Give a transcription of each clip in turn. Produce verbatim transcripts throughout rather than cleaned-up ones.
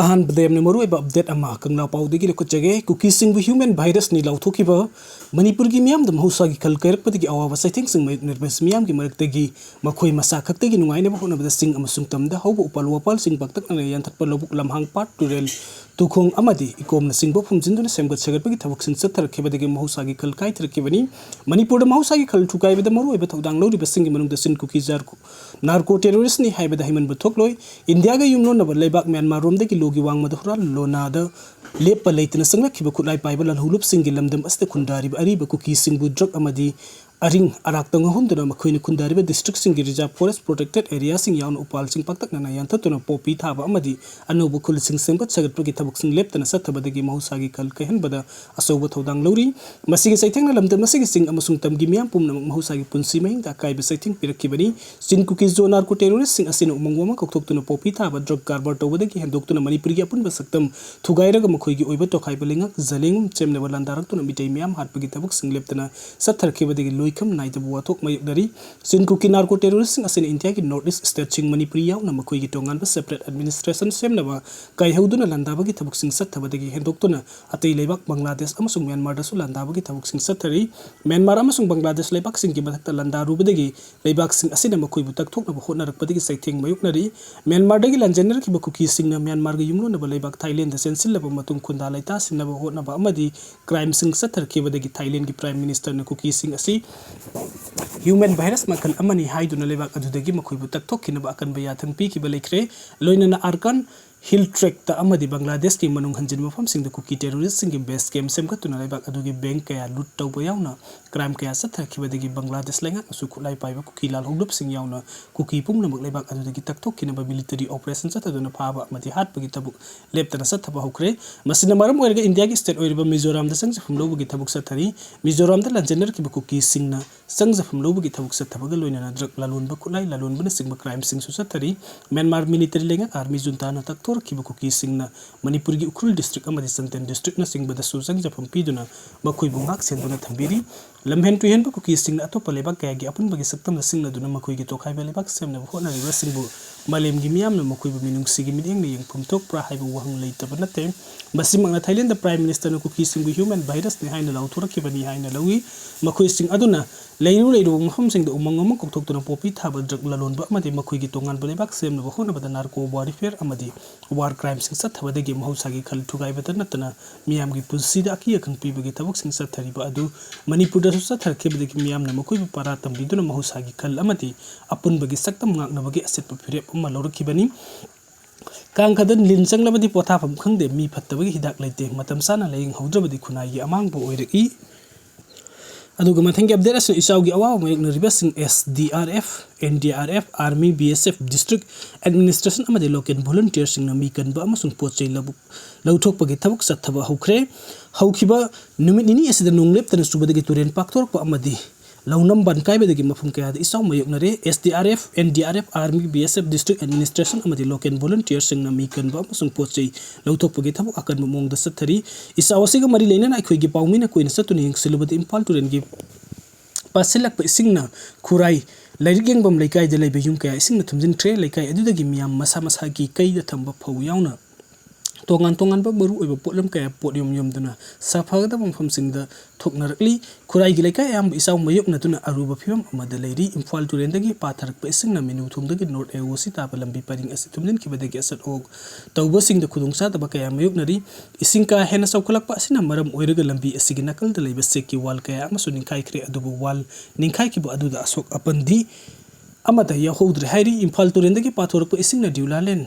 ꯑꯍꯥꯟꯕꯗ ꯌꯥꯝꯅ ꯃꯔꯨꯑꯣꯏꯕ ꯑꯞꯗꯦꯠ ꯑꯃ ꯀꯪꯂꯥ ꯄꯥꯎꯗꯒꯤ ꯂꯧꯈꯠꯆꯒꯦ꯫ ꯀꯨꯀꯤꯁꯤꯡꯕꯨ ꯍ꯭ꯌꯨꯃꯦꯟ ꯚꯥꯏꯔꯁꯅꯤ ꯂꯥꯎꯊꯣꯛꯈꯤꯕ꯫ ꯃꯅꯤꯄꯨꯔꯒꯤ ꯃꯤꯌꯥꯝꯗ ꯃꯍꯧꯁꯥꯒꯤ ꯈꯜ ꯀꯥꯏꯔꯛꯄꯗꯒꯤ ꯑꯋꯥꯕ ꯆꯩꯊꯦꯡꯁꯤꯡ ꯃꯥꯌꯣꯛꯅꯔꯤꯕ ꯃꯤꯌꯥꯝꯒꯤ ꯃꯔꯛꯇꯒꯤ ꯃꯈꯣꯏ ꯃꯁꯥ ꯈꯛꯇꯒꯤ ꯅꯨꯡꯉꯥꯏꯅꯕ ꯍꯣꯠꯅꯕꯗ ꯆꯤꯡ ꯑꯃꯁꯨꯡ ꯇꯝꯗ ꯍꯧꯕ ꯎꯄꯥꯜ ꯋꯥꯄꯥꯜꯁꯤꯡ ꯄꯥꯛꯇꯛꯅꯅ ꯌꯥꯟꯊꯠꯄ, ꯂꯧꯕꯨꯛ ꯂꯝꯍꯥꯡ, ꯄꯥꯠ, ꯇꯨꯔꯦꯜ, ꯇꯨꯈꯣꯡ ꯑꯃꯗꯤ ꯏꯀꯣꯝꯅꯆꯤꯡꯕ ꯐꯨꯝꯖꯤꯟꯗꯨꯅ ꯁꯦꯝꯒꯠ ꯁꯥꯒꯠꯄꯒꯤ ꯊꯕꯛꯁꯤꯡ ꯆꯠꯊꯔꯛꯈꯤꯕꯗꯒꯤ ꯃꯍꯧꯁꯥꯒꯤ ꯈꯜ ꯀꯥꯏꯊꯔꯛꯈꯤꯕꯅꯤ꯫ ꯃꯅꯤꯄꯨꯔꯗ ꯃꯍꯧꯁꯥꯒꯤ ꯈꯜ ꯊꯨꯒꯥꯏꯕꯗ ꯃꯔꯨꯑꯣꯏꯕ ꯊꯧꯗꯥꯡ ꯂꯧꯔꯤꯕꯁꯤꯡꯒꯤ ꯃꯅꯨꯡꯗ ꯆꯤꯟ ꯀꯨꯀꯤ ꯖꯥꯔ ꯅꯥꯔꯀꯣ ꯇꯦꯔꯣꯔꯤꯁ꯭ꯠꯅꯤ ꯍꯥꯏꯕꯗ ꯍꯩꯃꯟꯕ ꯊꯣꯛꯂꯣꯏ꯫ ꯏꯟꯗꯤꯌꯥꯒ ꯌꯨꯝꯂꯣꯟꯅꯕ ꯂꯩꯕꯥꯛ ꯃ꯭ꯌꯥꯟꯃꯥꯔꯔꯣꯝꯗꯒꯤ ꯂꯣꯒꯤ ꯋꯥꯡꯃꯗ ꯍꯨꯔꯥꯟ ꯂꯣꯅꯥꯗ ꯂꯦꯞꯄ ꯂꯩꯇꯅ ꯆꯪꯂꯛꯈꯤꯕ ꯈꯨꯠꯂꯥꯏ ꯄꯥꯏꯕ ꯂꯥꯜꯍꯧꯂꯨꯞꯁꯤꯡꯒꯤ ꯂꯝꯗꯝ ꯑꯁꯤꯗ ꯈꯨꯟꯗꯥꯔꯤꯕ ꯑꯔꯤꯕ ꯀꯨꯀꯤꯁꯤꯡꯕꯨ ꯗ꯭ꯔꯒ ꯑꯃꯗꯤ ꯑꯔꯤꯡ ꯑꯔꯥꯛꯇ ꯉꯥꯎꯍꯟꯗꯨꯅ ꯃꯈꯣꯏꯅ ꯈꯨꯟꯗꯥꯔꯤꯕ ꯗꯤꯁꯇ꯭ꯔꯤꯛꯁꯤꯡꯒꯤ ꯔꯤꯖꯥꯔꯚ ꯐꯣꯔꯦꯁ꯭ꯠ ꯄ꯭ꯔꯣꯇꯦꯛꯇꯦꯗ ꯑꯦꯔꯤꯌꯥꯁꯤꯡ ꯌꯥꯎꯅ ꯎꯄꯥꯜꯁꯤꯡ ꯄꯥꯛꯇꯛꯅꯅ ꯌꯥꯟꯊꯠꯇꯨꯅ ꯄꯣꯄꯤ ꯊꯥꯕ ꯑꯃꯗꯤ ꯑꯅꯧꯕ ꯈꯨꯜꯁꯤꯡ ꯁꯦꯝꯒꯠ ꯁꯥꯒꯠꯄꯒꯤ ꯊꯕꯛꯁꯤꯡ ꯂꯦꯞꯇꯅ ꯆꯠꯊꯕꯗꯒꯤ ꯃꯍꯧꯁꯥꯒꯤ ꯈꯜ ꯀꯥꯏꯍꯟꯕꯗ ꯑꯆꯧꯕ ꯊꯧꯗꯥꯡ ꯂꯧꯔꯤ꯫ ꯃꯁꯤꯒꯤ ꯆꯩꯊꯦꯡꯅ ꯂꯝꯗꯝ ꯑꯁꯤꯒꯤ ꯆꯤꯡ ꯑꯃꯁꯨꯡ ꯇꯝꯒꯤ ꯃꯤꯌꯥꯝ ꯄꯨꯝꯅꯃꯛ ꯃꯍꯧꯁꯥꯒꯤ ꯄꯨꯟꯁꯤ ꯃꯍꯤꯡꯗ ꯑꯀꯥꯏꯕ ꯆꯩꯊꯦꯡ ꯄꯤꯔꯛꯈꯤꯕꯅꯤ꯫ ꯆꯤꯟ ꯀꯨꯀꯤ ꯖꯣ ꯅꯥꯔꯀꯣ ꯇꯦꯔꯣꯔꯤꯁ꯭ꯠꯁꯤꯡ ꯑꯁꯤꯅ ꯎꯃꯪ ꯋꯥꯃꯪ ꯀꯣꯛꯊꯣꯛꯇꯨꯅ ꯄꯣꯄꯤ ꯊꯥꯕ, ꯗ꯭ꯔꯒ ꯀꯔꯕꯥꯔ ꯇꯧꯕꯗꯒꯤ ꯍꯦꯟꯗꯣꯛꯇꯨꯅ ꯃꯅꯤꯄꯨꯔꯒꯤ ꯑꯄꯨꯟꯕ ꯁꯛꯇꯝ ꯊꯨꯒꯥꯏꯔꯒ ꯃꯈꯣꯏꯒꯤ ꯑꯣꯏꯕ ꯇꯣꯈꯥꯏꯕ ꯂꯩꯉꯥꯛ ꯖꯂꯦꯡ ꯁꯦꯝꯅꯕ ꯂꯥꯟꯗꯥꯔꯛꯇꯨꯅ ꯃꯤꯇꯩ ꯃꯤꯌꯥꯝ ꯍꯥꯠꯄꯒꯤ ꯊꯕꯛꯁꯤꯡ ꯂꯦꯞꯇꯅ ꯆꯠꯊꯔꯛꯈꯤꯕꯗꯒꯤ ꯂꯣꯏꯈꯝ ꯅꯥꯏꯗꯕ ꯋꯥꯊꯣꯛ ꯃꯥꯌꯣꯛꯅꯔꯤ꯫ ꯆꯤꯟ ꯀꯨꯀꯤ ꯅꯥꯔꯀꯣ ꯇꯦꯔꯣꯔꯤꯁ꯭ꯠꯁꯤꯡ ꯑꯁꯤꯅ ꯏꯟꯗꯤꯌꯥꯒꯤ ꯅꯣꯔꯊ ꯏꯁ꯭ꯠ ꯁ꯭ꯇꯦꯠꯁꯤꯡ ꯃꯅꯤꯄꯨꯔꯤ ꯌꯥꯎꯅ ꯃꯈꯣꯏꯒꯤ ꯇꯣꯉꯥꯟꯕ ꯁꯦꯄꯔꯦꯠ ꯑꯦꯗꯃꯤꯅꯤꯁꯇ꯭ꯔꯦꯁꯟ ꯁꯦꯝꯅꯕ ꯀꯥꯏꯍꯧꯗꯨꯅ ꯂꯥꯟꯗꯥꯕꯒꯤ ꯊꯕꯛꯁꯤꯡ ꯆꯠꯊꯕꯗꯒꯤ ꯍꯦꯟꯗꯣꯛꯇꯨꯅ ꯑꯇꯩ ꯂꯩꯕꯥꯛ ꯕꯪꯒ꯭ꯂꯥꯗꯦꯁ ꯑꯃꯁꯨꯡ ꯃ꯭ꯌꯥꯟꯃꯥꯔꯗꯁꯨ ꯂꯥꯟꯗꯥꯕꯒꯤ ꯊꯕꯛꯁꯤꯡ ꯆꯠꯊꯔꯤ꯫ ꯃ꯭ꯌꯥꯟꯃꯥꯔ ꯑꯃꯁꯨꯡ ꯕꯪꯒ꯭ꯂꯥꯗꯦꯁ ꯂꯩꯕꯥꯛꯁꯤꯡꯒꯤ ꯃꯊꯛꯇ ꯂꯥꯟꯗꯥꯔꯨꯕꯗꯒꯤ ꯂꯩꯕꯥꯛꯁꯤꯡ ꯑꯁꯤꯅ ꯃꯈꯣꯏꯕꯨ ꯇꯛꯊꯣꯛꯅꯕ ꯍꯣꯠꯅꯔꯛꯄꯗꯒꯤ ꯆꯩꯊꯦꯡ ꯃꯥꯌꯣꯛꯅꯔꯤ꯫ ꯃ꯭ꯌꯥꯟꯃꯥꯔꯗꯒꯤ ꯂꯥꯟꯖꯦꯟꯅꯔꯛꯈꯤꯕ ꯀꯨꯀꯤꯁꯤꯡꯅ ꯃ꯭ꯌꯥꯟꯃꯥꯔꯒ ꯌꯨꯝꯂꯣꯟꯅꯕ ꯂꯩꯕꯥꯛ ꯊꯥꯏꯂꯦꯟꯗ ꯆꯦꯟꯁꯤꯜꯂꯕ ꯃꯇꯨꯡ ꯈꯨꯟꯗꯥ ꯂꯩꯇꯥꯁꯤꯟꯅꯕ ꯍꯣꯠꯅꯕ ꯑꯃꯗꯤ ꯀ꯭ꯔꯥꯏꯝꯁꯤꯡ ꯆꯠꯊꯔꯛꯈꯤꯕꯗꯒꯤ ꯊꯥꯏꯂꯦꯟꯒꯤ ꯄ꯭ꯔꯥꯏꯝ ꯃꯤꯅꯤꯁꯇꯔꯅ ꯀꯨꯀꯤꯁꯤꯡ ꯑꯁꯤ ꯍ꯭ꯌꯨꯃꯦꯟ ꯚꯥꯏꯔꯁ ꯃꯈꯜ ꯑꯃꯅꯤ ꯍꯥꯏꯗꯨꯅ ꯂꯩꯕꯥꯛ ꯑꯗꯨꯗꯒꯤ ꯃꯈꯣꯏꯕꯨ ꯇꯛꯊꯣꯛꯈꯤꯅꯕ ꯑꯀꯟꯕ ꯌꯥꯊꯪ ꯄꯤꯈꯤꯕ ꯂꯩꯈ꯭ꯔꯦ꯫ ꯂꯣꯏꯅꯅ ꯑꯥꯔꯀꯥꯟ ꯍꯤꯜ ꯇ꯭ꯔꯦꯛꯇ ꯑꯃꯗꯤ ꯕꯪꯒ꯭ꯂꯥꯗꯦꯁꯀꯤ ꯃꯅꯨꯡ ꯍꯟꯖꯤꯟꯕ ꯃꯐꯝꯁꯤꯡꯗ ꯀꯨꯀꯤ ꯇꯦꯔꯣꯔꯤꯁ꯭ꯠꯁꯤꯡꯒꯤ ꯕꯦꯖ ꯀꯦꯝꯞ ꯁꯦꯝꯒꯠꯇꯨꯅ ꯂꯩꯕꯥꯛ ꯑꯗꯨꯒꯤ ꯕꯦꯡꯛ ꯀꯌꯥ ꯂꯨꯠ ꯇꯧꯕ ꯌꯥꯎꯅ ꯀ꯭ꯔꯥꯏꯝ ꯀꯌꯥ ꯆꯠꯊꯔꯛꯈꯤꯕꯗꯒꯤ ꯕꯪꯒ꯭ꯂꯥꯗꯦꯁ ꯂꯩꯉꯥꯛꯅꯁꯨ ꯈꯨꯠꯂꯥꯏ ꯄꯥꯏꯕ ꯀꯨꯀꯤ ꯂꯥꯜꯍꯧꯂꯨꯞꯁꯤꯡ ꯌꯥꯎꯅ ꯀꯨꯀꯤ ꯄꯨꯝꯅꯃꯛ ꯂꯩꯕꯥꯛ ꯑꯗꯨꯗꯒꯤ ꯇꯛꯊꯣꯛꯈꯤꯅꯕ ꯃꯤꯂꯤꯇꯔꯤ ꯑꯣꯄꯔꯦꯁꯟ ꯆꯠꯊꯗꯨꯅ ꯐꯥꯕ ꯑꯃꯗꯤ ꯍꯥꯠꯄꯒꯤ ꯊꯕꯛ ꯂꯦꯞꯇꯅ ꯆꯠꯊꯕ ꯍꯧꯈ꯭ꯔꯦ꯫ ꯃꯁꯤꯅ ꯃꯔꯝ ꯑꯣꯏꯔꯒ ꯏꯟꯗꯤꯌꯥꯒꯤ ꯁ꯭ꯇꯦꯠ ꯑꯣꯏꯔꯤꯕ ꯃꯤꯖꯣꯔꯥꯝꯗ ꯆꯪꯖꯐꯝ ꯂꯧꯕꯒꯤ ꯊꯕꯛ ꯆꯠꯊꯔꯤ꯫ ꯃꯤꯖꯣꯔꯥꯝꯗ ꯂꯥꯟꯖꯦꯟꯅꯔꯛꯈꯤꯕ ꯀꯨꯀꯤꯁꯤꯡꯅ ꯆꯪꯖꯐꯝ ꯂꯧꯕꯒꯤ ꯊꯕꯛ ꯆꯠꯊꯕꯒ ꯂꯣꯏꯅꯅ ꯗ꯭ꯔꯒ ꯂꯂꯣꯟꯕ, ꯈꯨꯠꯂꯥꯏ ꯂꯂꯣꯟꯕꯅꯆꯤꯡꯕ ꯀ꯭ꯔꯥꯏꯝꯁꯤꯡꯁꯨ ꯆꯠꯊꯔꯤ꯫ ꯃ꯭ꯌꯥꯟꯃꯥꯔ ꯃꯤꯂꯤꯇꯔꯤ ꯂꯩꯉꯥꯛ ꯑꯥꯔꯃꯤ ꯖꯨꯟꯇꯥꯅ ꯇꯛꯊꯣꯔꯛꯈꯤꯕ ꯀꯨꯀꯤꯁꯤꯡꯅ ꯃꯅꯤꯄꯨꯔꯒꯤ ꯎꯈ꯭ꯔꯨꯜ ꯗꯤꯁꯇ꯭ꯔꯤꯛ ꯑꯃꯗꯤ ꯆꯥꯟꯗꯦꯜ ꯗꯤꯁꯇ꯭ꯔꯤꯛꯅꯆꯤꯡꯕꯗꯁꯨ ꯆꯪꯖꯐꯝ ꯄꯤꯗꯨꯅ ꯃꯈꯣꯏꯕꯨ ꯉꯥꯛ ꯁꯦꯟꯗꯨꯅ ꯊꯝꯕꯤꯔꯤ꯫ ꯂꯝꯍꯦꯟ ꯇꯨꯍꯦꯟꯕ ꯀꯨꯀꯤꯁꯤꯡꯅ ꯑꯇꯣꯞꯄ ꯂꯩꯕꯥꯛ ꯀꯌꯥꯒꯤ ꯑꯄꯨꯟꯕꯒꯤ ꯁꯛꯇꯝꯗ ꯁꯤꯡꯅꯗꯨꯅ ꯃꯈꯣꯏꯒꯤ ꯇꯣꯈꯥꯏꯕ ꯂꯩꯕꯥꯛ ꯁꯦꯝꯅꯕ ꯍꯣꯠꯅꯔꯤꯕꯁꯤꯡꯕꯨ ꯃꯥꯂꯦꯝꯒꯤ ꯃꯤꯌꯥꯝꯅ ꯃꯈꯣꯏꯕꯨ ꯃꯤꯅꯨꯡꯁꯤꯒꯤ ꯃꯤꯠꯌꯦꯡꯅ ꯌꯦꯡꯐꯝ ꯊꯣꯛꯄ꯭ꯔꯥ ꯍꯥꯏꯕ ꯋꯥꯍꯪ ꯂꯩꯇꯕ ꯅꯠꯇꯦ꯫ ꯃꯁꯤꯃꯛꯅ ꯊꯥꯏꯂꯦꯟꯗ Prime Ministerꯅ ꯀꯨꯀꯤꯁꯤꯡꯕꯨ human virusꯅꯤ ꯍꯥꯏꯅ ꯂꯥꯎꯊꯣꯔꯛꯈꯤꯕꯅꯤ ꯍꯥꯏꯅ ꯂꯧꯏ꯫ ꯃꯈꯣꯏꯁꯤꯡ ꯑꯗꯨꯅ ꯂꯩꯔꯨ ꯂꯩꯔꯨꯕ ꯃꯐꯝꯁꯤꯡꯗ ꯎꯃꯪ ꯑꯃ ꯀꯣꯛꯊꯣꯛꯇꯨꯅ poppy ꯊꯥꯕ, drug ꯂꯂꯣꯟꯕ ꯑꯃꯗꯤ ꯃꯈꯣꯏꯒꯤ ꯇꯣꯉꯥꯟꯕ ꯂꯩꯕꯥꯛ ꯁꯦꯝꯅꯕ ꯍꯣꯠꯅꯕꯗ narco warfare ꯑꯃꯗꯤ war crimeꯁꯤꯡ ꯆꯠꯊꯕꯗꯒꯤ ꯃꯍꯧꯁꯥꯒꯤ ꯈꯜ ꯊꯨꯒꯥꯏꯕꯇ ꯅꯠꯇꯅ ꯃꯤꯌꯥꯝꯒꯤ ꯄꯨꯟꯁꯤꯗ ꯑꯀꯤ ꯑꯈꯪ ꯄꯤꯕꯒꯤ ꯊꯕꯛꯁꯤꯡ ꯆꯠꯊꯔꯤꯕ ꯑꯗꯨ ꯃꯅꯤꯄꯨꯔꯗꯁꯨ ꯆꯠꯊꯔꯛꯈꯤꯕꯗꯒꯤ ꯃꯤꯌꯥꯝꯅ ꯃꯈꯣꯏꯕꯨ ꯄꯥꯔꯥ ꯇꯝꯕꯤꯗꯨꯅ ꯃꯍꯧꯁꯥꯒꯤ ꯈꯜ ꯑꯃꯗꯤ ꯑꯄꯨꯟꯕꯒꯤ ꯁꯛꯇꯝ ꯉꯥꯛꯅꯕꯒꯤ ꯑꯆꯦꯠꯄ ꯐꯤꯔꯦꯞ ꯑꯃ ꯂꯧꯔꯛꯈꯤꯕꯅꯤ꯫ ꯀꯥꯡ ꯈꯗꯟ ꯂꯤꯟ ꯆꯪꯂꯕꯗꯤ ꯄꯣꯊꯥꯐꯝ ꯈꯪꯗꯦ, ꯃꯤ ꯐꯠꯇꯕꯒꯤ ꯍꯤꯗꯥꯛ ꯂꯩꯇꯦ, ꯃꯇꯝ ꯆꯥꯅ ꯂꯥꯌꯦꯡꯍꯧꯗ꯭ꯔꯕꯗꯤ ꯈꯨꯟꯅꯥꯏꯒꯤ ꯑꯃꯥꯡꯕ ꯑꯣꯏꯔꯛꯏ꯫ ꯑꯗꯨꯒ ꯃꯊꯪꯒꯤ update ꯑꯁꯤꯅ ꯏꯆꯥꯎꯒꯤ ꯑꯋꯥꯕ ꯃꯥꯌꯣꯛꯅꯔꯤꯕꯁꯤꯡ S D R F, N D R F, Army, B S F, District Administration ꯑꯃꯗꯤ local volunteerꯁꯤꯡꯅ ꯃꯤ ꯀꯟꯕ ꯑꯃꯁꯨꯡ ꯄꯣꯠ ꯆꯩ ꯂꯧꯕꯨꯛ ꯂꯧꯊꯣꯛꯄꯒꯤ ꯊꯕꯛ ꯆꯠꯊꯕ ꯍꯧꯈ꯭ꯔꯦ꯫ ꯍꯧꯈꯤꯕ ꯅꯨꯃꯤꯠ ꯅꯤꯅꯤ ꯑꯁꯤꯗ ꯅꯣꯡ ꯂꯦꯞꯇꯅ ꯆꯨꯕꯗꯒꯤ ꯇꯨꯔꯦꯟ ꯄꯥꯛꯊꯣꯔꯛꯄ ꯑꯃꯗꯤ ꯂꯧꯅꯝ ꯕꯟ ꯀꯥꯏꯕꯗꯒꯤ ꯃꯐꯝ ꯀꯌꯥꯗ ꯏꯆꯥꯎ ꯃꯥꯌꯣꯛꯅꯔꯦ꯫ S D R F, N D R F, Army, B S F, District Administration ꯑꯃꯗꯤ local volunteerꯁꯤꯡꯅ ꯃꯤ ꯀꯟꯕ ꯑꯃꯁꯨꯡ ꯄꯣꯠ ꯆꯩ ꯂꯧꯊꯣꯛꯄꯒꯤ ꯊꯕꯛ ꯑꯀꯟꯕ ꯃꯑꯣꯡꯗ ꯆꯠꯊꯔꯤ꯫ ꯏꯆꯥꯎ ꯑꯁꯤꯒ ꯃꯔꯤ ꯂꯩꯅꯅ ꯑꯩꯈꯣꯏꯒꯤ ꯄꯥꯎꯃꯤꯅ ꯀꯣꯏꯅ ꯆꯠꯇꯨꯅ ꯌꯦꯡꯁꯤꯜꯂꯨꯕꯗ ꯏꯝꯐꯥꯜ ꯇꯨꯔꯦꯜꯒꯤ ꯄꯥꯁꯤꯜꯂꯛꯄ ꯏꯁꯤꯡꯅ ꯈꯨꯔꯥꯏ ꯂꯥꯏꯔꯤꯛ ꯌꯦꯡꯐꯝ ꯂꯩꯀꯥꯏꯗ ꯂꯩꯕ ꯌꯨꯝ ꯀꯌꯥ ꯏꯁꯤꯡꯅ ꯊꯨꯝꯖꯤꯟꯈ꯭ꯔꯦ꯫ ꯂꯩꯀꯥꯏ ꯑꯗꯨꯗꯒꯤ ꯃꯤꯌꯥꯝ ꯃꯁꯥ ꯃꯁꯥꯒꯤ ꯀꯩꯗ ꯊꯝꯕ ꯐꯧ ꯌꯥꯎꯅ ꯇꯣꯉꯥꯟ ꯇꯣꯉꯥꯟꯕ ꯃꯔꯨꯑꯣꯏꯕ ꯄꯣꯠꯂꯝ ꯀꯌꯥ ꯄꯣꯠ ꯌꯣꯝ ꯌꯣꯝꯗꯨꯅ ꯁꯥꯐꯒꯗꯕ ꯃꯐꯝꯁꯤꯡꯗ ꯊꯣꯛꯅꯔꯛꯂꯤ꯫ ꯈꯨꯔꯥꯏꯒꯤ ꯂꯩꯀꯥꯏ ꯑꯌꯥꯝꯕ ꯏꯆꯥꯎ ꯃꯥꯌꯣꯛꯅꯗꯨꯅ ꯑꯔꯨꯕ ꯐꯤꯕꯝ ꯑꯃꯗ ꯂꯩꯔꯤ꯫ ꯏꯝꯐꯥꯜ ꯇꯨꯔꯦꯟꯗꯒꯤ ꯄꯥꯊꯔꯛꯄ ꯏꯁꯤꯡꯅ ꯃꯤꯅꯨ ꯊꯣꯡꯗꯒꯤ North Agusi ꯇꯥꯕ ꯂꯝꯕꯤ ꯄꯔꯤꯡ ꯑꯁꯤ ꯊꯨꯝꯖꯤꯟꯈꯤꯕꯗꯒꯤ ꯑꯆꯠ ꯑꯣꯛ ꯇꯧꯕꯁꯤꯡꯗ ꯈꯨꯗꯣꯡꯆꯥꯗꯕ ꯀꯌꯥ ꯃꯥꯌꯣꯛꯅꯔꯤ꯫ ꯏꯁꯤꯡ ꯀꯥ ꯍꯦꯟꯅ ꯆꯥꯎꯈꯠꯂꯛꯄ ꯑꯁꯤꯅ ꯃꯔꯝ ꯑꯣꯏꯔꯒ ꯂꯝꯕꯤ ꯑꯁꯤꯒꯤ ꯅꯥꯀꯜꯗ ꯂꯩꯕ ꯆꯦꯛꯀꯤ wall ꯀꯌꯥ ꯑꯃꯁꯨ ꯅꯤꯡꯈꯥꯏꯈ꯭ꯔꯦ, ꯑꯗꯨꯕꯨ wall ꯅꯤꯡꯈꯥꯏꯈꯤꯕ ꯑꯗꯨꯗ ꯑꯁꯣꯛ ꯑꯄꯟꯗꯤ ꯑꯃꯠꯇ ꯌꯥꯎꯍꯧꯗ꯭ꯔꯦ ꯍꯥꯏꯔꯤ꯫ ꯏꯝꯐꯥꯜ ꯇꯨꯔꯦꯟꯗꯒꯤ ꯄꯥꯊꯣꯔꯛꯄ ꯏꯁꯤꯡꯅ ꯗ꯭ꯌꯨꯂꯥꯂꯦꯟ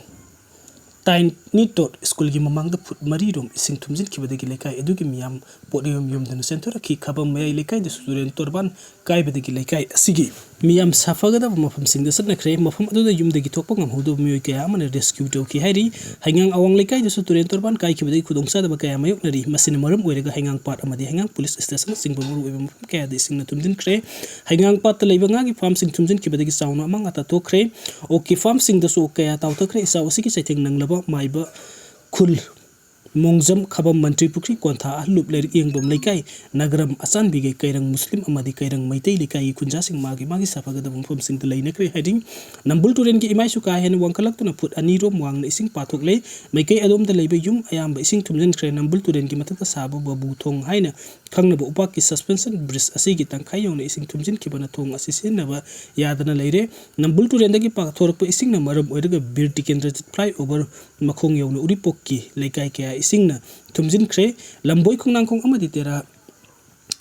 ꯇꯥꯏꯅꯤ ꯇꯣꯠ ꯁ꯭ꯀꯨꯜꯒꯤ ꯃꯃꯥꯡꯗ ꯐꯨꯠ ꯃꯔꯤꯔꯣꯝ ꯏꯁꯤꯡ ꯊꯨꯝꯖꯤꯟꯈꯤꯕꯗꯒꯤ ꯂꯩꯀꯥꯏ ꯑꯗꯨꯒꯤ ꯃꯤꯌꯥꯝ ꯄꯣꯠ ꯌꯣꯝ ꯌꯣꯝꯗꯨꯅ ꯆꯦꯟꯊꯣꯔꯛꯈꯤ꯫ ꯈꯕꯝ ꯃꯌꯥꯏ ꯂꯩꯀꯥꯏꯗꯁꯨ ꯇꯨꯔꯦꯟ ꯇꯣꯔꯕꯥꯟ ꯀꯥꯏꯕꯗꯒꯤ ꯂꯩꯀꯥꯏ ꯑꯁꯤꯒꯤ ꯃꯤꯌꯥꯝ ꯁꯥꯐꯒꯗꯕ ꯃꯐꯝꯁꯤꯡꯗ ꯆꯠꯅꯈ꯭ꯔꯦ꯫ ꯃꯐꯝ ꯑꯗꯨꯗ ꯌꯨꯝꯗꯒꯤ ꯊꯣꯛꯄ ꯉꯝꯍꯧꯗꯕ ꯃꯤꯑꯣꯏ ꯀꯌꯥ ꯑꯃꯅ rescue ꯇꯧꯈꯤ ꯍꯥꯏꯔꯤ꯫ ꯍꯩꯉꯥꯡ ꯑꯋꯥꯡ ꯂꯩꯀꯥꯏꯗꯁꯨ ꯇꯨꯔꯦꯟ ꯇꯣꯔꯕꯥꯟ ꯀꯥꯏꯈꯤꯕꯗꯒꯤ ꯈꯨꯗꯣꯡꯆꯥꯗꯕ ꯀꯌꯥ ꯃꯥꯌꯣꯛꯅꯔꯤ꯫ ꯃꯁꯤꯅ ꯃꯔꯝ ꯑꯣꯏꯔꯒ ꯍꯩꯉꯥꯡ ꯄꯥꯠ ꯑꯃꯗꯤ ꯍꯩꯉꯥꯡ ꯄꯨꯂꯤꯁ ꯁ꯭ꯇꯦꯁꯟꯅꯆꯤꯡꯕ ꯃꯔꯨꯑꯣꯏꯕ ꯃꯐꯝ ꯀꯌꯥꯗ ꯏꯁꯤꯡꯅ ꯊꯨꯝꯖꯤꯟꯈ꯭ꯔꯦ꯫ ꯍꯩꯉꯥꯡ ꯄꯥꯠꯇ ꯂꯩꯕ ꯉꯥꯒꯤ ꯐꯥꯔꯝꯁꯤꯡ ꯊꯨꯝꯖꯤꯟꯈꯤꯕꯗꯒꯤ ꯆꯥꯎꯅ ꯑꯃꯥꯡ ꯑꯇꯥ ꯊꯣꯛꯈ꯭ꯔꯦ꯫ ꯑꯣꯛꯀꯤ ꯐꯥꯔꯝꯁꯤꯡꯗꯁꯨ ꯑꯣꯛ ꯀꯌꯥ ꯇꯥꯎꯊꯈ꯭ꯔꯦ꯫ ꯏꯆꯥꯎ ꯑꯁꯤꯒꯤ ꯆꯩꯊꯦꯡ ꯅꯪꯂꯕ ꯃꯥꯏꯕ ꯈꯨꯜ ꯃꯣꯡꯖꯝ, ꯈꯕꯝ, ꯃꯟꯇ꯭ꯔꯤ ꯄꯨꯈ꯭ꯔꯤ, ꯀꯣꯟꯊꯥ, ꯑꯍꯜꯂꯨꯞ, ꯂꯩꯔꯤꯛ ꯌꯦꯡꯕꯝ ꯂꯩꯀꯥꯏ, ꯅꯒꯔꯝ, ꯑꯆꯥꯟꯕꯤꯒꯩ, ꯀꯩꯔꯪ ꯃꯨꯁꯂꯤꯝ ꯑꯃꯗꯤ ꯀꯩꯔꯪ ꯃꯩꯇꯩ ꯂꯩꯀꯥꯏꯒꯤ ꯈꯨꯟꯖꯥꯁꯤꯡ ꯃꯥꯒꯤ ꯃꯥꯒꯤ ꯁꯥꯐꯒꯗꯕ ꯃꯐꯝꯁꯤꯡꯗ ꯂꯩꯅꯈ꯭ꯔꯦ ꯍꯥꯏꯔꯤ꯫ ꯅꯝꯕꯨꯜ ꯇꯨꯔꯦꯜꯒꯤ ꯏꯃꯥꯏꯁꯨ ꯀꯥ ꯍꯦꯟꯅ ꯋꯥꯡꯈꯠꯂꯛꯇꯨꯅ ꯐꯨꯠ ꯑꯅꯤꯔꯣꯝ ꯋꯥꯡꯅ ꯏꯁꯤꯡ ꯄꯥꯊꯣꯛꯂꯦ꯫ ꯃꯥꯏꯀꯩ ꯑꯗꯣꯝꯗ ꯂꯩꯕ ꯌꯨꯝ ꯑꯌꯥꯝꯕ ꯏꯁꯤꯡ ꯊꯨꯝꯖꯤꯟꯈ꯭ꯔꯦ꯫ ꯅꯝꯕꯨꯜ ꯇꯨꯔꯦꯜꯒꯤ ꯃꯊꯛꯇ ꯁꯥꯕ ꯕꯥꯕꯨ ꯊꯣꯡ ꯍꯥꯏꯅ ꯈꯪꯅꯕ ꯎꯄꯥꯛꯀꯤ suspension bridge ꯑꯁꯤꯒꯤ ꯇꯪꯈꯥꯏ ꯌꯧꯅ ꯏꯁꯤꯡ ꯊꯨꯝꯖꯤꯟꯈꯤꯕꯅ ꯊꯣꯡ ꯑꯁꯤ ꯁꯤꯖꯤꯟꯅꯕ ꯌꯥꯗꯅ ꯂꯩꯔꯦ꯫ ꯅꯝꯕꯨꯜ ꯇꯨꯔꯦꯜꯗꯒꯤ ꯄꯥꯊꯣꯔꯛꯄ ꯏꯁꯤꯡꯅ ꯃꯔꯝ ꯑꯣꯏꯔꯒ ꯕꯤꯔ ꯇꯤꯀꯦꯟꯗ꯭ꯔꯖꯤꯠ flyover ꯃꯈꯣꯡ ꯌꯧꯅ ꯎꯔꯤꯄꯣꯛꯀꯤ ꯂꯩꯀꯥꯏ ꯀꯌꯥ ꯏꯁꯤꯡꯅ ꯊꯨꯝꯖꯤꯟꯈ꯭ꯔꯦ꯫ ꯂꯝꯕꯣꯏ ꯈꯣꯡꯅꯥꯡꯈꯣꯡ ꯑꯃꯗꯤ ꯇꯦꯔꯥ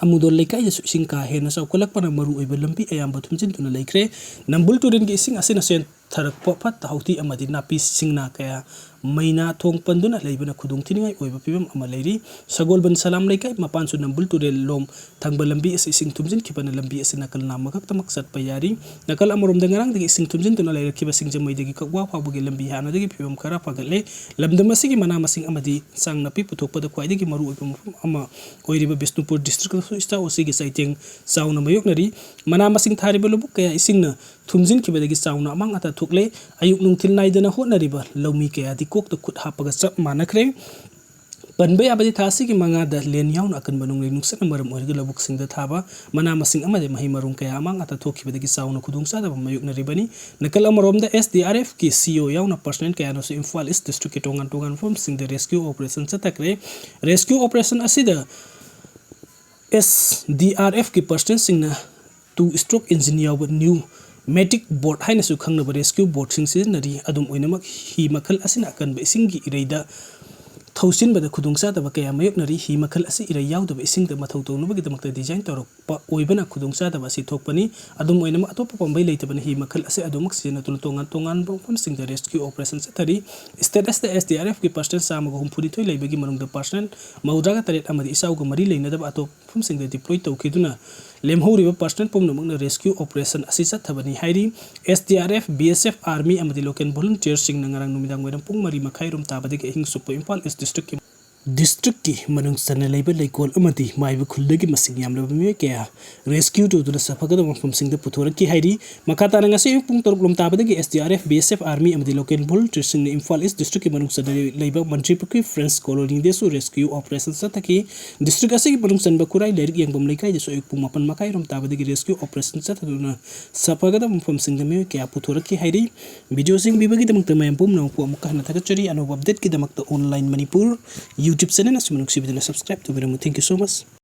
ꯑꯃꯨꯗꯣꯜ ꯂꯩꯀꯥꯏꯗꯁꯨ ꯏꯁꯤꯡ ꯀꯥ ꯍꯦꯟꯅ ꯆꯥꯎꯈꯠꯂꯛꯄꯅ ꯃꯔꯨꯑꯣꯏꯕ ꯂꯝꯕꯤ ꯑꯌꯥꯝꯕ ꯊꯨꯝꯖꯤꯟꯗꯨꯅ ꯂꯩꯈ꯭ꯔꯦ꯫ ꯅꯝꯕꯨꯜ ꯇꯨꯔꯦꯜꯒꯤ ꯏꯁꯤꯡ ꯑꯁꯤꯅ ꯆꯦꯟꯊꯔꯛꯄ ꯐꯠꯇ ꯍꯥꯎꯊꯤ ꯑꯃꯗꯤ ꯅꯥꯄꯤ ꯁꯤꯡꯅꯥ ꯀꯌꯥ ꯃꯩꯅꯥ ꯊꯣꯡ ꯄꯟꯗꯨꯅ ꯂꯩꯕꯅ ꯈꯨꯗꯣꯡ ꯊꯤꯅꯤꯡꯉꯥꯏ ꯑꯣꯏꯕ ꯐꯤꯕꯝ ꯑꯃ ꯂꯩꯔꯤ꯫ ꯁꯒꯣꯜꯕꯟ ꯁꯂꯥꯝ ꯂꯩꯀꯥꯏ ꯃꯄꯥꯟꯁꯨ ꯅꯝꯕꯨꯜ ꯇꯨꯔꯦꯜ ꯂꯣꯝ ꯊꯪꯕ ꯂꯝꯕꯤ ꯑꯁꯤ ꯏꯁꯤꯡ ꯊꯨꯝꯖꯤꯟꯈꯤꯕꯅ ꯂꯝꯕꯤ ꯑꯁꯤ ꯅꯥꯀꯜ ꯅꯥꯝꯃ ꯈꯛꯇꯃꯛ ꯆꯠꯄ ꯌꯥꯔꯤ꯫ ꯅꯥꯀꯜ ꯑꯃꯔꯣꯝꯗ ꯉꯔꯥꯡꯗꯒꯤ ꯏꯁꯤꯡ ꯊꯨꯝꯖꯤꯟꯗꯨꯅ ꯂꯩꯔꯛꯈꯤꯕ ꯁꯤꯡꯖꯃꯩꯗꯒꯤ ꯀꯛꯋꯥ ꯐꯥꯎꯕꯒꯤ ꯂꯝꯕꯤ ꯍꯥꯟꯅꯗꯒꯤ ꯐꯤꯕꯝ ꯈꯔ ꯐꯒꯠꯂꯦ꯫ ꯂꯝꯗꯝ ꯑꯁꯤꯒꯤ ꯃꯅꯥ ꯃꯁꯤꯡ ꯑꯃꯗꯤ ꯏꯟꯁꯥꯡ ꯅꯥꯄꯤ ꯄꯨꯊꯣꯛꯄꯗ ꯈ꯭ꯋꯥꯏꯗꯒꯤ ꯃꯔꯨꯑꯣꯏꯕ ꯃꯐꯝ ꯑꯃ ꯑꯣꯏꯔꯤꯕ ꯕꯤꯁꯅꯨꯄꯨꯔ district ꯑꯁꯨ ꯏꯆꯥꯎ ꯑꯁꯤꯒꯤ ꯆꯩꯊꯦꯡ ꯆꯥꯎꯅ ꯃꯥꯌꯣꯛꯅꯔꯤ꯫ ꯃꯅꯥ ꯃꯁꯤꯡ ꯊꯥꯔꯤꯕ ꯂꯧꯕꯨꯛ ꯀꯌꯥ ꯏꯁꯤꯡꯅ ꯊꯨꯝꯖꯤꯟꯈꯤꯕꯗꯒꯤ ꯆꯥꯎꯅ ꯑꯃꯥꯡ ꯑꯇꯥ ꯊꯣꯛꯂꯦ꯫ ꯑꯌꯨꯛ ꯅꯨꯡꯊꯤꯜ ꯅꯥꯏꯗꯅ ꯍꯣꯠꯅꯔꯤꯕ ꯂꯧꯃꯤ ꯀꯌꯥꯗꯤ ꯀꯣꯛꯇ ꯈꯨꯠ ꯍꯥꯞꯄꯒ ꯆꯞ ꯃꯥꯟꯅꯈ꯭ꯔꯦ꯫ ꯄꯟꯕ ꯌꯥꯕꯗꯤ ꯊꯥ ꯑꯁꯤꯒꯤ ꯃꯉꯥꯗ ꯂꯦꯟ ꯌꯥꯎꯅ ꯑꯀꯟꯕ ꯅꯣꯡꯂꯩ ꯅꯨꯡꯁꯤꯠꯅ ꯃꯔꯝ ꯑꯣꯏꯔꯒ ꯂꯧꯕꯨꯛꯁꯤꯡꯗ ꯊꯥꯕ ꯃꯅꯥ ꯃꯁꯤꯡ ꯑꯃꯗꯤ ꯃꯍꯩ ꯃꯔꯣꯡ ꯀꯌꯥ ꯑꯃꯥꯡ ꯑꯇꯥ ꯊꯣꯛꯈꯤꯕꯗꯒꯤ ꯆꯥꯎꯅ ꯈꯨꯗꯣꯡꯆꯥꯗꯕ ꯃꯥꯌꯣꯛꯅꯔꯤꯕꯅꯤ꯫ ꯅꯥꯀꯜ ꯑꯃꯔꯣꯝꯗ S D R F ꯀꯤ C E O ꯌꯥꯎꯅ personnel ꯀꯌꯥꯅꯁꯨ ꯏꯝꯐꯥꯜ East district ꯀꯤ ꯇꯣꯉꯥꯟ ꯇꯣꯉꯥꯟꯕ ꯃꯐꯝꯁꯤꯡꯗ rescue operation ꯆꯠꯊꯈ꯭ꯔꯦ꯫ Rescue operation ꯑꯁꯤꯗ S D R F ꯀꯤ personnel ꯁꯤꯡꯅ two stroke engine ꯌꯥꯎꯕ pneumatic boat ꯍꯥꯏꯅꯁꯨ ꯈꯪꯅꯕ rescue boat ꯁꯤꯡ ꯁꯤꯖꯤꯟꯅꯔꯤ꯫ ꯑꯗꯨꯝ ꯑꯣꯏꯅꯃꯛ, ꯍꯤ ꯃꯈꯜ ꯑꯁꯤꯅ ꯑꯀꯟꯕ ꯏꯁꯤꯡꯒꯤ ꯏꯔꯩꯗ ꯊꯧꯁꯤꯟꯕꯗ ꯈꯨꯗꯣꯡꯆꯥꯗꯕ ꯀꯌꯥ ꯃꯥꯌꯣꯛꯅꯔꯤ꯫ ꯍꯤ ꯃꯈꯜ ꯑꯁꯤ ꯏꯔꯩ ꯌꯥꯎꯗꯕ ꯏꯁꯤꯡꯗ ꯃꯊꯧ ꯇꯧꯅꯕꯒꯤꯗꯃꯛꯇ design ꯇꯧꯔꯛꯄ ꯑꯣꯏꯕꯅ ꯈꯨꯗꯣꯡꯆꯥꯗꯕ ꯑꯁꯤ ꯊꯣꯛꯄꯅꯤ꯫ ꯑꯗꯨꯝ ꯑꯣꯏꯅꯃꯛ, ꯑꯇꯣꯞꯄ ꯄꯥꯝꯕꯩ ꯂꯩꯇꯕꯅ ꯍꯤ ꯃꯈꯜ ꯑꯁꯤ ꯑꯗꯨꯃꯛ ꯁꯤꯖꯤꯟꯅꯗꯨꯅ ꯇꯣꯉꯥꯟ ꯇꯣꯉꯥꯟꯕ ꯃꯐꯝꯁꯤꯡꯗ rescue operation ꯆꯠꯊꯔꯤ꯫ State ꯑꯁꯤꯗ S D R F ꯀꯤ personnel ꯆꯥꯝꯃꯒ ꯍꯨꯝꯐꯨꯅꯤꯊꯣꯏ ꯂꯩꯕꯒꯤ ꯃꯅꯨꯡꯗ personnel ꯃꯧꯗ꯭ꯔꯥꯒ ꯇꯔꯦꯠ ꯑꯃꯗꯤ ꯏꯆꯥꯎꯒ ꯃꯔꯤ ꯂꯩꯅꯗꯕ ꯑꯇꯣꯞꯄ ꯃꯐꯝꯁꯤꯡꯗ deploy ꯇꯧꯈꯤꯗꯨꯅ ꯂꯦꯝꯍꯧꯔꯤꯕ personnel ꯄꯨꯝꯅꯃꯛꯅ rescue operation ꯑꯁꯤ ꯆꯠꯊꯕꯅꯤ ꯍꯥꯏꯔꯤ꯫ S D R F, B S F, Army ꯑꯃꯗꯤ local volunteer ꯁꯤꯡꯅ ꯉꯔꯥꯡ ꯅꯨꯃꯤꯗꯥꯡ ꯋꯥꯏꯔꯝ ꯄꯨꯡ ꯃꯔꯤ ꯃꯈꯥꯏꯔꯣꯝ ꯇꯥꯕꯗꯒꯤ ꯑꯍꯤꯡ ꯆꯨꯞꯄ ꯏꯝꯐꯥꯜ East district ꯀꯤ ꯗꯤꯁꯇ꯭ꯔꯤꯛꯀꯤ ꯃꯅꯨꯡ ꯆꯟꯅ ꯂꯩꯕ ꯂꯩꯀꯣꯜ ꯑꯃꯗꯤ ꯃꯥꯏꯕ ꯈꯨꯜꯗꯒꯤ ꯃꯁꯤꯡ ꯌꯥꯝꯂꯕ ꯃꯤꯑꯣꯏ ꯀꯌꯥ ꯔꯦꯁꯀ꯭ꯌꯨ ꯇꯧꯗꯨꯅ ꯁꯥꯐꯒꯗꯕ ꯃꯐꯝꯁꯤꯡꯗ ꯄꯨꯊꯣꯔꯛꯈꯤ ꯍꯥꯏꯔꯤ꯫ ꯃꯈꯥ ꯇꯥꯅ ꯉꯁꯤ ꯑꯌꯨꯛ ꯄꯨꯡ ꯇꯔꯨꯛ ꯂꯣꯝ ꯇꯥꯕꯗꯒꯤ S D R F, B S F, army ꯑꯃꯗꯤ ꯂꯣꯀꯦꯜ ꯚꯣꯂꯨꯟꯇꯤꯌꯔꯁꯤꯡꯅ ꯏꯝꯐꯥꯜ ꯏꯁ ꯗꯤꯁꯇ꯭ꯔꯤꯛꯀꯤ ꯃꯅꯨꯡ ꯆꯟꯅ ꯂꯩꯕ ꯃꯟꯇ꯭ꯔꯤ ꯄꯨꯈ꯭ꯔꯤ ꯐ꯭ꯔꯦꯟꯁ ꯀꯣꯂꯣꯅꯤꯗꯁꯨ ꯔꯦꯁꯀ꯭ꯌꯨ ꯑꯣꯄꯔꯦꯁꯟ ꯆꯠꯊꯈꯤ꯫ ꯗꯤꯁꯇ꯭ꯔꯤꯛ ꯑꯁꯤꯒꯤ ꯃꯅꯨꯡ ꯆꯟꯕ ꯈꯨꯔꯥꯏ ꯂꯥꯏꯔꯤꯛ ꯌꯦꯡꯐꯝ ꯂꯩꯀꯥꯏꯗꯁꯨ ꯑꯌꯨꯛ ꯄꯨꯡ ꯃꯥꯄꯟ ꯃꯈꯥꯏ ꯔꯣꯝ ꯇꯥꯕꯗꯒꯤ ꯔꯦꯁꯀ꯭ꯌꯨ ꯑꯣꯄꯔꯦꯁꯟ ꯆꯠꯊꯗꯨꯅ ꯁꯥꯐꯒꯗꯕ ꯃꯐꯝꯁꯤꯡꯗ ꯃꯤꯑꯣꯏ ꯀꯌꯥ ꯄꯨꯊꯣꯔꯛꯈꯤ ꯍꯥꯏꯔꯤ꯫ ꯚꯤꯗꯤꯑꯣꯁꯤꯡ ꯄꯤꯕꯒꯤꯗꯃꯛꯇ ꯃꯌꯥꯝ ꯄꯨꯝꯅꯃꯛꯄꯨ ꯑꯃꯨꯛꯀ ꯍꯟꯅ ꯊꯥꯒꯠꯆꯔꯤ꯫ ꯑꯅꯧꯕ ꯑꯞꯗꯦꯠꯀꯤꯗꯃꯛꯇ ꯑꯣꯟꯂꯥꯏꯟ ꯃꯅꯤꯄꯨꯔ ꯌꯨꯇ꯭ꯌꯨꯕ ꯆꯦꯅꯦꯜ ꯑꯁꯤꯕꯨ ꯅꯨꯡꯁꯤꯕꯤꯗꯨꯅ subscribe ꯇꯧꯕꯤꯔꯝꯃꯨ꯫ Thank you so much꯫